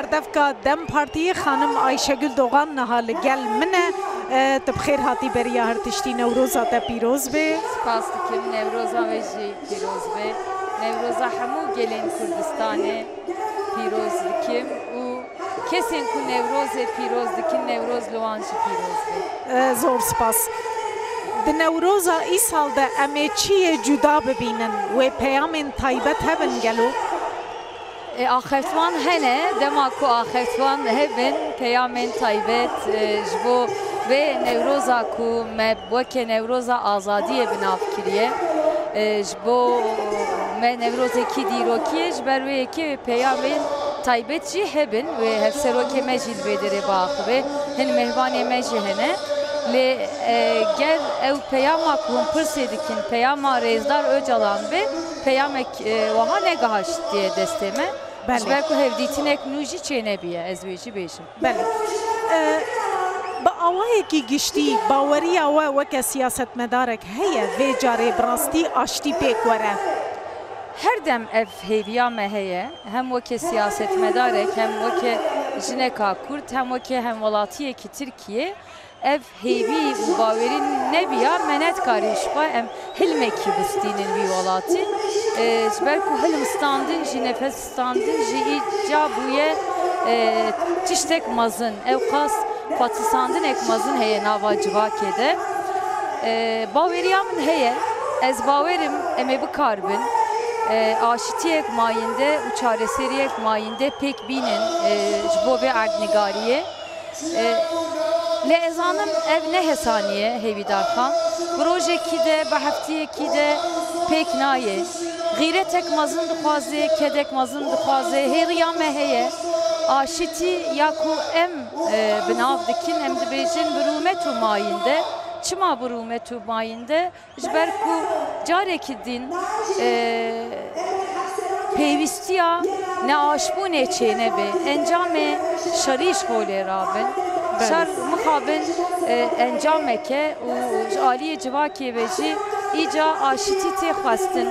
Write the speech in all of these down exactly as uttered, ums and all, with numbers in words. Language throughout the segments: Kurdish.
Serdevka DEM Partiyê xanim Ayşegül Doğan niha li gel min e. E, tu bi xêr hatî beriya her tiştî, Newroza te pîroz be. Spas dikim, Newroza we jî pîroz be. Newroza hemû gelên Kurdistanê pîroz dikim û kesên ku Newrozê pîroz dikin, Newroz li wan jî pîroz be. E, zor spas. Di Newroza îsal de em ê çi yê cuda bibînin? Wê peyamên taybet hebin gelo? E, axeftvan hene, dema ku axeftvan hebin, peyamên taybet, e, ji bo vê Newroza ku me weke Newroza Azadiyê bi nav kiriye, e, ji bo me Newrozekî dîrokî ye, ji ber wê yekê wê peyamên taybet jî hebin, wê hevserokê me jî li vê derê biaxive, hin mêhvanê me jî hene. Lê, e, ger ew peyama ku hûn pirsê dikin, peyama Rêzdar Ocalan be, peyamek, e, wiha negihaştiye destê me. Belê. Ji ber ku hevdîtinek nû jî çênebiye, ez wê jî bêjim. Belê. E, bi awayekî giştî baweriya we weke siyasetmedarek heye vê carê bi rastî aştî pêk were? Her dem ev hêviya me heye, hem weke siyasetmedarek, hem weke jineka Kurd, hem weke hemwelatiyekî Tirkiyê. Ev hêvî û bawerî nebiya, me nedikarî ji xwe em hilmekî bistînin vî welatî. E, ji ber ku hilm standin jî, nefes standin jî îca bûye, e, tiştek mezin. Ewqas xwetisandinek mezin heye nava civakê de. E, baweriya min heye, ez bawerim em ê bikaribin, e, aşitiyek mayînde û çareseriyek mayînde pêk bînin, e, ji bo vê erdnigariyê. E, lê ez zanim ev ne hesanî ye, Hêvîdar Xan. Bi rojekî de, bi heftiyekî de pêk nayê. Xîretek mezin dixwaze, kedek mezin dixwaze, hêriya me heye. Aşitî ya ku em, e, bi nav dikin, em dibêjin bi rûmet û mayînde. Çima bi rûmet û mayînde? Ji ber ku carekî din, e, pêwîstiya neaşbûnê çênebe, encamê şerî ji holê rabin. Belê. Şer mixabin, e, encameke û ji aliyê civakê ve jî îca aşitî tê xwestin.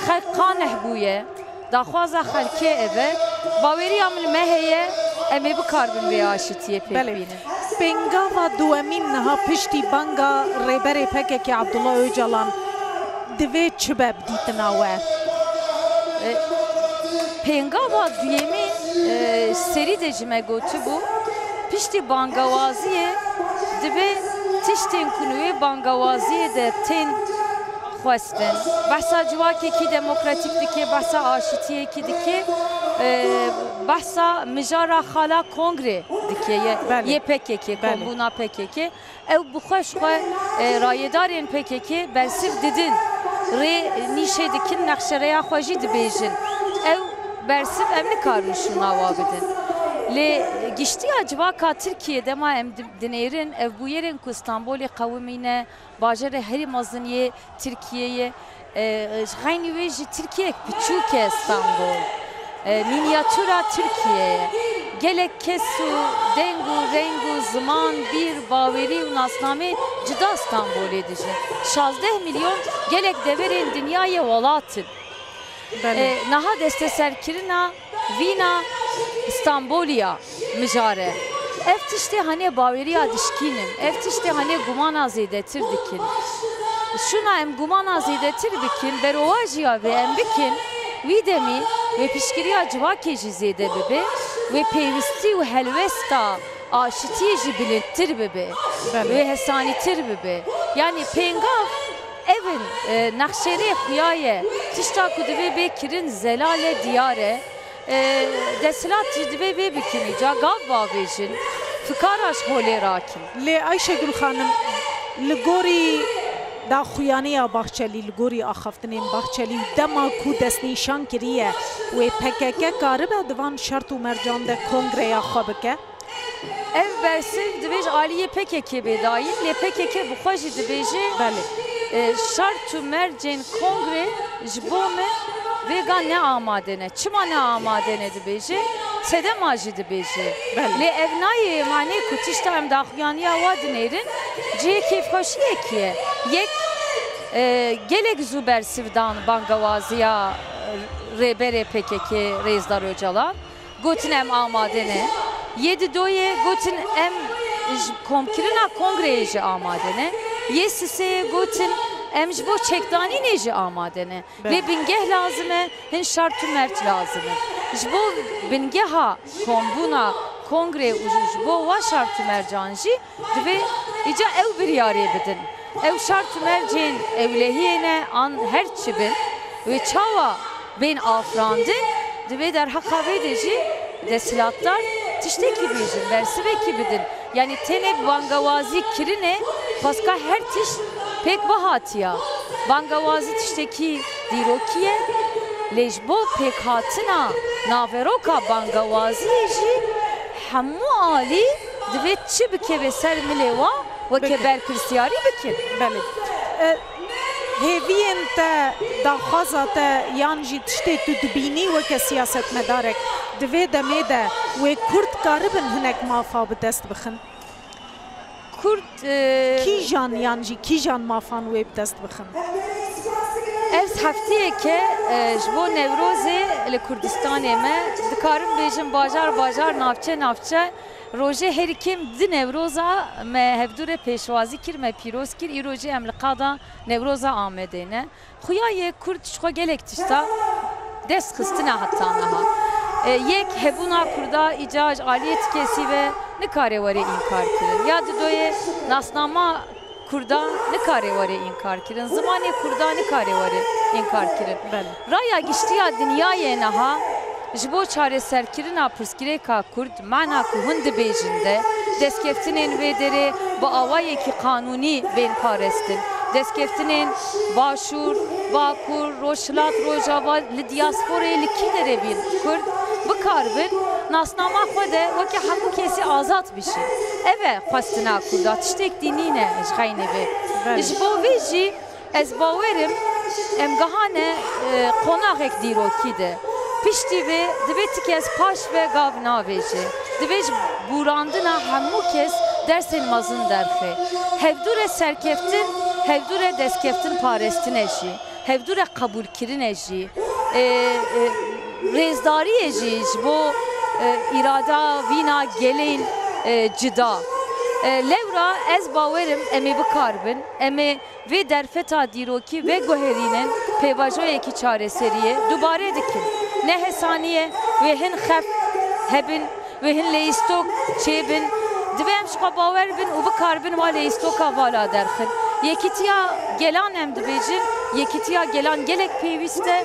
Xelk qaneh bûye. Daxwaza xelkê ev e. Baweriya min me heye, em ê bikaribin vê aşitiyê pêk Belê. bînin. Pêngava duwemîn niha piştî banga Rêberê P K K Abdullah Ocalan divê çi be bi dîtina we? E, pêngava duyemîn, e, serî de ji me gotibû, piştî bangawaziyê divê tiştên ku li wê bangawaziyê de tên xwestin. Behsa civakekî demokratîk dike, behsa aşitiyekî dike, e, behsa mijara xala kongre dike, ye, Belê. yê P K K, Belê. kombûna P K K. Ew bi xwe ji xwe, e, rayedarên P K K bersiv didin, rê nîşê dikin, nexşereya xwe jî dibêjin. Ew bersiv em nikarin şûna wa bidin. Lê giştiya civaka Tirkiyê dema em di-, dinêrin, ev bûyerên ku Stenbolê qewimîne, bajarê herî mezin yê Tirkiyeyê, e, xeynî wê jî Tirkiyeyek piçûk e Stenbol. E, mînyatura Tirkiyeyê. Gelek kes û deng û reng û ziman, bîr, bawerî û nasnameyên cida Stenbolê dijin. Şazdeh milyon gelek deverên dinyayê welat in. Belê. E, niha desteserkirina vîna Stenbolî ya mijare. Ev tiştê hanê baweriya dişkînin, ev tiştê hanê gumana zêdetir dikin. Şûna em gumana zêdetir bikin, berowajiya vê em bikin, wî demî wê piştgiriya civakê jî zêde bibe, wê pêwîstî û helwesta aşitiyê jî bilindtir bibe, Belê. wê hesanîtir bibe. Yanî pêngav ev in, e, nexşerê xuya ye, tişta ku divê bê kirin zelal e, diyar e. E, desthilat jî divê vê bikin îca, gav bavêjin, fikara ji holê rakin. Lê Ayşegul xanim, li gorî daxuyaniya Bahçelî, li gorî axaftinên Bahçelî û dema ku destnîşan kiriye, wê P K K karibe di van şert û mercan de kongreya xwe bike? Ev bersiv divê ji aliyê P K K bê dayîn, lê P K K bi xwe jî dibêje, Belê. e, şert û mercên kongre ji bo me vêga ne amade ne. Çima ne amade ne dibêje? Sedema jî dibêje. Belê. Lê ev nayê manê ku tişta em daxuyaniya wa dinêrin, cihê kêfxweşiyekî ye. Yek, e, gelek zû bersiv dan bangewaziya Rêberê P K K Rêzdar Ocalan. Gotin em amade ne. Yê didoyê gotin em ji komkirina kongreyê jî amade ne. Yê siseyê gotin em ji bo çekdanînê jî amade ne. Be- Lê bingeh lazim e, hin şart û merc lazim e. Ji bo bingeha kombûna kongrê û ji bo wa şart û mercan jî divê îca ew biryarê bidin. Ew şart û mercên ewlehiyê ne an her çi bin, wê çawa bên afirandin, divê derheqa vê de jî desthilatdar tiştekî bêjin, bersivekî bidin. Yanî tenê bangewazî kirinê, xwezka her tişt pêk bihatiya. Bangewazî tiştekî dîrokî ye, lê ji bo pêkhatina naveroka bangewaziyê jî hemû alî divê çi bikeve ser milê wa weke Bikin. berpirsiyarî bikin. Belê. E, hêviyên te, daxwaza te yan jî tiştê tu dibînî weke siyasetmedarek, di vê demê de wê Kurd karibin hinek mafa bi dest bixin? Kurd, e, Kîjan yan jî kîjan mafan wê bi dest bixin? Ez heftiyeke, e, ji bo Newrozê li Kurdistanê me, dikarim bêjim bajar bajar, navçe navçe, rojê herî kêm di Newroza me hevdû re pêşwazî kir, me pîroz kir. Îro jî em li qada Newroza Amedê ne. Xuya yê Kurd ji xwe gelek tişta dest xistine heta niha. E, yek, hebûna Kurda îca ji aliyê ti kesî ve nikare were înkar kirin. Ya didoyê, nasnama Kurda nikare were înkar kirin. Zimanê Kurda nikare were înkar kirin. Belê. Raya giştî ya dinyayê niha ji bo çareserkirina pirsgirêka Kurd, mana ku hûn dibêjin de, destkeftinên vê derê bi awayekî qanûnî bên parastin. Destkeftinên Başûr, Bakur, Rojhilat, Rojava, li diyasporayê li kî derê bîn Kurd bikaribin nasnama xwe de weke hemû kesî azad bijîn. Ev e xwestina Kurda, tiştek dî nîne ji xeynê vê. Belê. Ji bo vê jî Ez bawer im, em gihane, e, qonaxek dîrokî de. Piştî vê, divê ti kes paş ve gav navêje. Divê ji bûrandina hemû kes dersên mezin derxe. Hevdû re serkeftin, hevdû re destkeftin parestine jî. Hevdû re qebûlkirine jî. E, e, rêzdariyê jî ji bo, e, îrada vîna gelên, e, cida. E, lewra ez bawer im em ê bikaribin, em ê Vê derfeta dîrokî veguherînin pêvajoyekî çareseriyê dubare dikin. Ne hesanî ye wê hin xef hebin, wê hin leyîstok çêbin. Divê em ji xwe bawer bin û bikaribin wa leyîstoka vala derxin. Yekîtiya gelan em dibêjin, yekîtiya gelan gelek pêwîst e.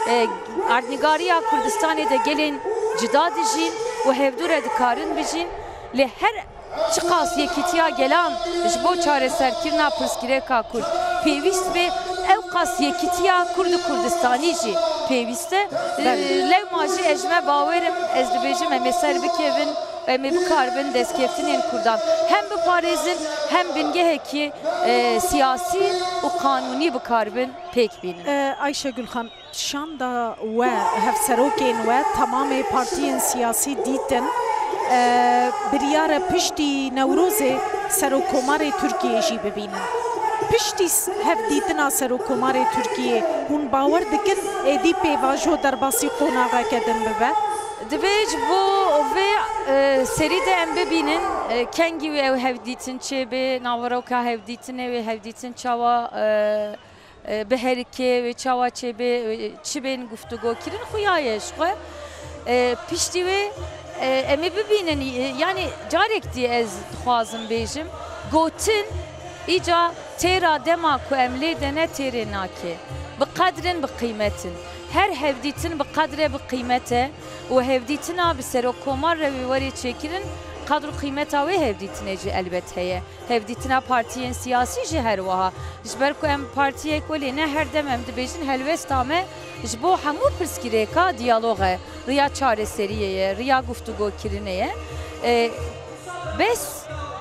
E, erdnîgariya Kurdistanê de gelên cida dijîn û hevdû re dikarin bijîn. Lê her Çiqas yekîtiya gelan ji bo çareserkirina pirsgirêka Kurd pêwîst be, ewqas yekîtiya Kurd û Kurdistanî jî pêwîst e. Belê. Lewma jî ez ji me bawer im, ez dibêjim em ê ser bikevin, em ê bikaribin destkeftinên Kurdan hem biparêzin, hem bingehekî, e, siyasî û qanûnî bikaribin pêk bînin. E, Ayşegül Xan, Şanda we, hevserokên we, temamê partiyên siyasî dîtin, e, biryar e piştî Newrozê Serokkomarê Tirkiyê jî bibînin. Piştî s-, hevdîtina Serokkomarê Tirkiyê, hûn bawer dikin êdî pêvajo derbasî qonaxeke din bibe? Divê ji bo vê, e, serî de em bibînin, e, kengî wê ew hevdîtin çêbe, naveroka hevdîtinê, wê hevdîtin çawa, e, e, biherike, wê çawa çêbe, wê çi bên guftûgo kirin, xuya ye ji xwe. E, piştî wê, e, em ê bibînin, e, yanî carek dî ez dixwazim bêjim, gotin, îca têra dema ku em lê de ne têrê nake. Bi qedr in, bi qîmet in. Her hevdîtin bi qedr e, bi qîmet e û hevdîtina bi serokkomar re wê were çêkirin, qedr û qîmeta wê hevdîtinê jî elbet heye. Hevdîtina partiyên siyasî jî her wiha. Ji ber ku em partiyek welê ne her dem em dibêjin helwesta me ji bo hemû pirsgirêka diyalog e, riya çareseriyê ye, riya guftûgokirinê ye. E, bes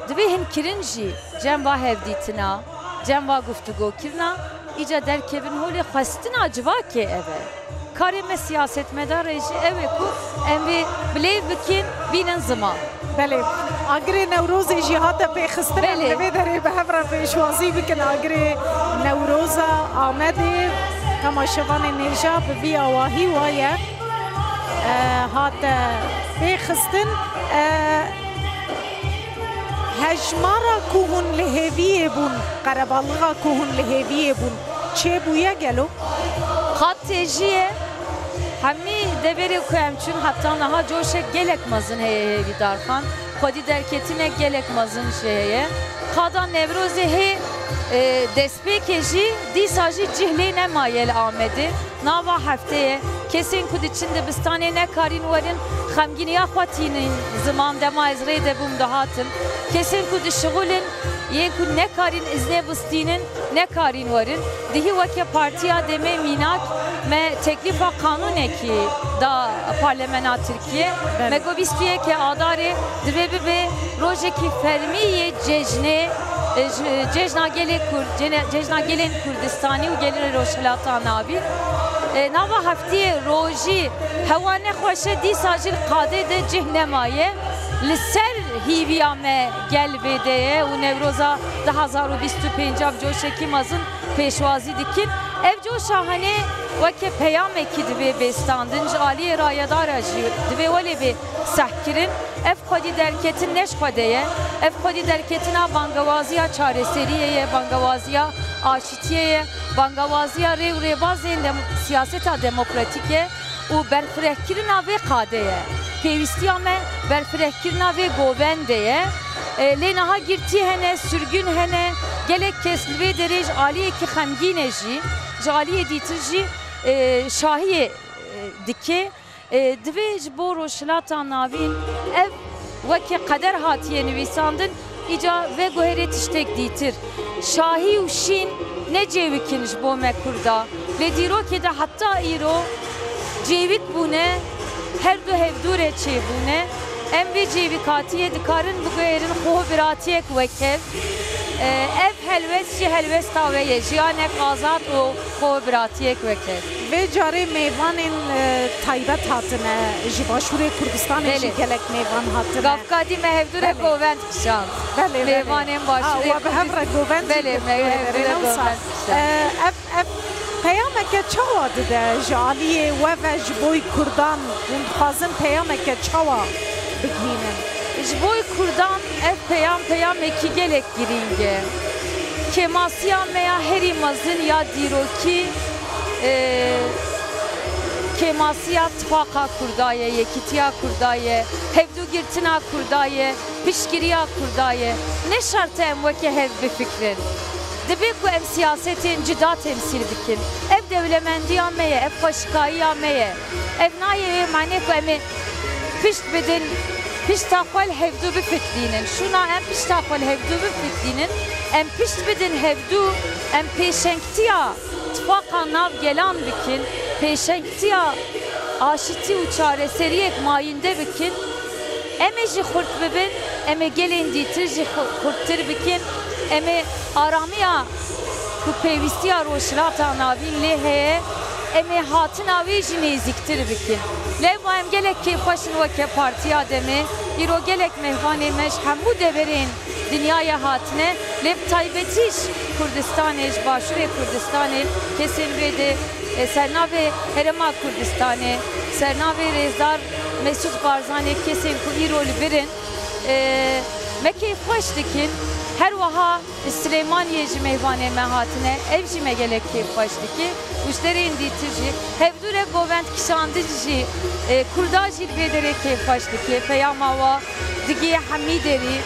divê hin kirin jî cem va hevdîtina, cem va guftûgokirina, îca derkevin holê xwestina civakê ev e. Karê me siyasetmedarê jî ew e ku em vê bilêv bikin, bînin ziman. Belê. Agirê Newrozê jî hate pêxistin. Em Belê. Li vê derê bi hev re pêşwazî bikin. Agirê Newroza Amedê, temaşevanên hêja, bi vî awahî wa ye. e, hate pêxistin. E, hejmara ku hûn li hêviyê bûn, qerebalixa ku hûn li hêviyê bûn, çêbûye gelo? Qat têjî ye. Hemî deverê ku em çûn heta niha coşek gelek mezin heye hêvîdarxan. Xwedî derketinek gelek mezin jî heye. Qada Newrozê hê, e, destpêkê jî dîsa jî cih lê nemaye li Amedê. Nava heftê ye. Kesên ku diçin dibistanê nekarîn werin, xemgîniya xwe tînin ziman dema ez rê de bûm dihatim. Kesên ku dişixulin, yên ku nekarîn îznê bistînin, nekarîn werin. Dihî weke Partiya Demê mînak me teklîfa qanûnekî da Parlemena Tirkiye. Belê. Me got bîst û yekê Adarê divê bibe rojekî fermî yê cejnê, e, ji, Cejna Gelê Kurd, cene-, Cejna Gelên Kurdistanî û Gelê Rojhilata Navîn. E, nava heftiyê rojî hewa nexweş e, dîsa jî li qadê de cih nemaye. Li ser hîviya me gel vê de ye û Newroza du hezar û bîst û pênc bi coşekî mezin pêşwazî dikin. Ev coşa henê weke peyamekî divê bê standin, ji aliyê rayedara jî divê welê bê sehkirin. Ev xwedî derketin ne ji xwe de ye. Ev xwedî derketina bangewaziya çareseriyê ye, bangewaziya aşitiyê ye, bangewaziya rê û rêbazên dem-, siyaseta demokratîk e. û berfirehkirina vê qadê ye. Pêwîstiya me berfirehkirina vê govendê ye. E, lê niha girtî hene, sirgûn hene, gelek kes li vê derê ji aliyekî xemgîn e jî, ji aliyê dîtir jî, e, şahiyê, e, dike. E, divê ji bo Rojhilata Navîn ev weke qeder hatiye nivîsandin, îca veguherê tiştek dîtir. Şahî û şîn ne cêwik in ji bo me Kurda. Lê dîrokê de heta îro cêwik bûne, her du hevdû re çêbûne. Em vê cêwikatiyê dikarin biguherin xwehobiratiyek wek ev. E, ev helwest jî helwesta we ye. Jiyanek azad û xwehobiratiyek wek ev. Vê carê mêvanên, e, taybet hatine. Ji Başûrê Kurdistanê jî Belê. gelek mêvan hatine. Gavkadî me hevdû re Belê. govend kişand. Belê, belê. Mêvanên A, Başûrê we bi hev re Kurdistan- govend jî Belê, me hevdû re Kurdistan. govend kişand. E, ev, ev peyameke çawa dide ji aliyê we ve ji boy Kurdan? Hûn dixwazin peyameke çawa bigihînin? Ji boy Kurdan ev peyam peyamekî gelek girîng e. Kêmasiya me ya herî mezin ya dîrokî, e, kêmasiya tifaqa Kurda ye, yekîtiya Kurda ye, hevdûgirtina Kurda ye, piştgiriya Kurda ye. Ne şert e em weke hev bifikrin. Divê ku em siyasetên cida temsîl bikin. Ev dewlemendiya me ye, ev xweşikayiya me ye. Ev nayê wê manê ku em ê pişt bidin, pişta xwe li hevdû bifikrînin. Şûna em pişta xwe li hevdû bifikrînin, em pişt bidin hevdû, em pêşengtiya tifaqa nav gelan bikin, pêşengtiya aşitî û çareseriyek mayînde bikin. Em ê jî xurt bibin, em ê gelên dîtir jî xu-, xurttir bikin. Em ê aramiya ku pêwîstiya Rojhilata Navîn lê heye, em ê hatina wê jî nêzîktir bikin. Lewma em gelek kêfxweş in weke Partiya Demê. Îro gelek mêvanê me ji hemû deverên dinyayê hatine, lê bi taybetî ji Kurdistanê, ji Başûrê Kurdistanê, kesên wê de, e, sernavê Herêma Kurdistanê, sernavê Rêzdar Mesûd Barzanî, kesên ku îro li vir in, e, me kêfxweş dikin. Her wiha Li Silêmaniyê jî mêvanê me hatine, ev jî me gelek kêfxweş dike. Û ji derên dîtir jî, hevdû re govend kişandin jî, e, Kurda jî li vê derê kêfxweş dike. Peyama wa digihê hemî derî,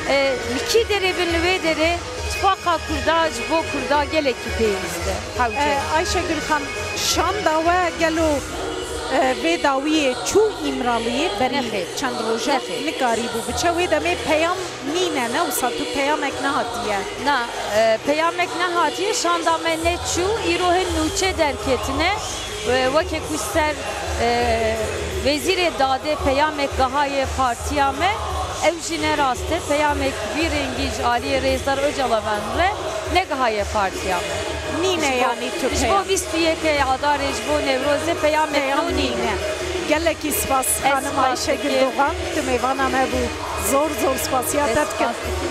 e, li kî derê bin li wê derê, tifaqa Kurda ji bo Kurda gelekî pêwîst e. Hewce. E, Ayşegül Xan, şanda we gelo, e, vê dawiyê çû Îmraliyê berî Nexêr. çend rojan Nexêr. nikarîbû biçe. Wê demê peyam Nîne, ne wisa tu peyamek nehatiye? Na, e, peyamek nehatiye, şanda me neçû, îro hin nûçe derketine. E, weke ku ser, e, Wezîrê Dadê peyamek gihaye partiya me, ew jî ne rast e. Peyamek vî rengî ji aliyê Rêzdar Ocalan re negihaye partiya me. Nîne Ji bo, yanî tu ji bo peyam. bîst û yekê Adarê, ji bo Newrozê peyamek Peyam nû nîne. nîne. Gelekî spas. Ez Xanim spas Ayşegül dikim. Doğan, tu mêvana me bû. Zor zor spasiya te dikim. Spas dikim.